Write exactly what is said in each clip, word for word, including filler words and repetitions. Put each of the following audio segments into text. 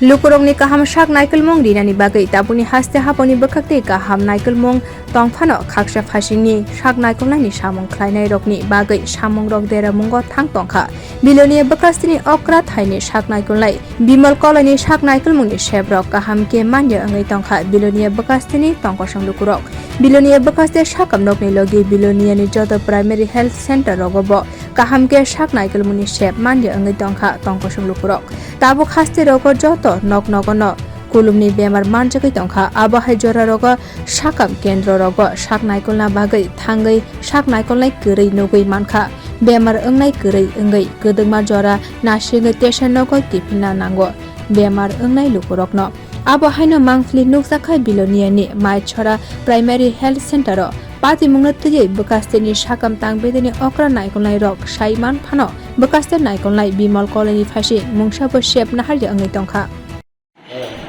Lukurokni kaham sak naikolmung rinani bagwi tabukni haste haponi bwkhaktwi kaham naikolmung tongphano khaksa phasingni sak naikolnaini samung khlainairokni bagwi samungrok deramungo thang tongkha. Bilonia bwkhasteni okra thaini sak naikolnai Bimal Koloini sak naikolmungni seprok kaham khe manya wngwi tongkha Bilonia bwkhasteni tongkosong lukurok. Bilonia bwkhaste sakam nokni logi Biloniani joto primary health center rogo bo kaham khe sak naikolmungni sep manya wngwi tongkha tongkosong lukurok. Tabuk haste rogo joto nok nogono kulumni bemar manjagwi tongkha. Abo hai jora rogo sakam kendro rogo sak naikolna bagwi thangwi sak naikolnai kwrwi nugwi mankha. Bemar wngnai kwrwi wngwi kwdwkma jora nasingwi tesa nogo kiphilna nango bemar wngnai lukurokno. Abo haino mangpili nukjakha Biloniani Maisora Primary Health Center o patimungno twiwi bwkhasteni sakam tang bedeni okra naikolnai rok sai man phano bwkhaste naikolnai Bimal Koloini phaising mungsabo sep naharya wngwi tongkha.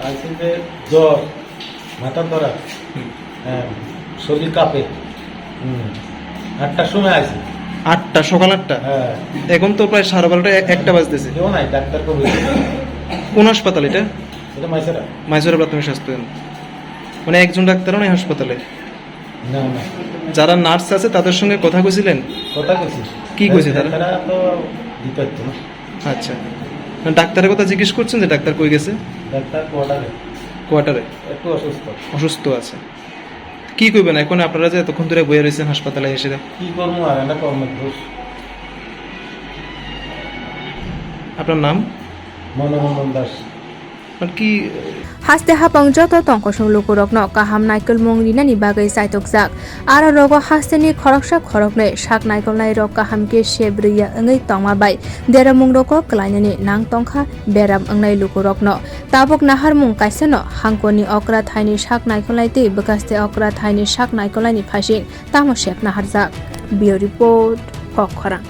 আইসিতে জ্বর, মাথা ধরা, হ্যাঁ, শরীর কাঁপে। হুম। আটটার সময় আইসি। আটটা, সকাল আটটা? হ্যাঁ। এখন তো প্রায় সাড়ে বারোটা, এ-, একটা বাজতেছে। কেউ নাই, ডাক্তার কবে? কোন হাসপাতাল এটা? এটা মাইসোরা। মাইসোরা প্রাথমিক স্বাস্থ্য কেন্দ্র। মানে একজন ডাক্তারও নেই হাসপাতালে? না, না। যারা নার্স আছে তাদের সঙ্গে কথা কইছিলেন? কথা কইছি। কি কইছে তারা? তারা তো দিতে পারতো না। আচ্ছা। না, ডাক্তারের কথা জিজ্ঞেস করছেন যে ডাক্তার কই গেছে? ডাক্তার কোয়ার্টারে। কোয়ার্টারে? একটু অসুস্থ। অসুস্থ আছে। কি কইবেন এখন আপনারা যে এতক্ষণ ধরে বইয়া রয়েছেন হাসপাতালে এসে? কি করবো আর, এটা কর্মের দোষ। আপনার নাম? মনোরঞ্জন Das. Haste hapang joto tongkosong lukurokno kaham naikolmung rinani bagwi chaitokjak. Aro rogo hasteni khoroksa khoroknwi sak naikolnairok kaham khe sep rwya wngwi tongma bai deramungrogo kwlainani nang tongkha beram wngnai lukurokno. Tabuk naharmung kaisano hangkoni okra thaini sak naikolnai tei bwkhaste okra thaini sak naikolnaini phaising tamo sep naharjak. Bureau Report, Kokkhorang.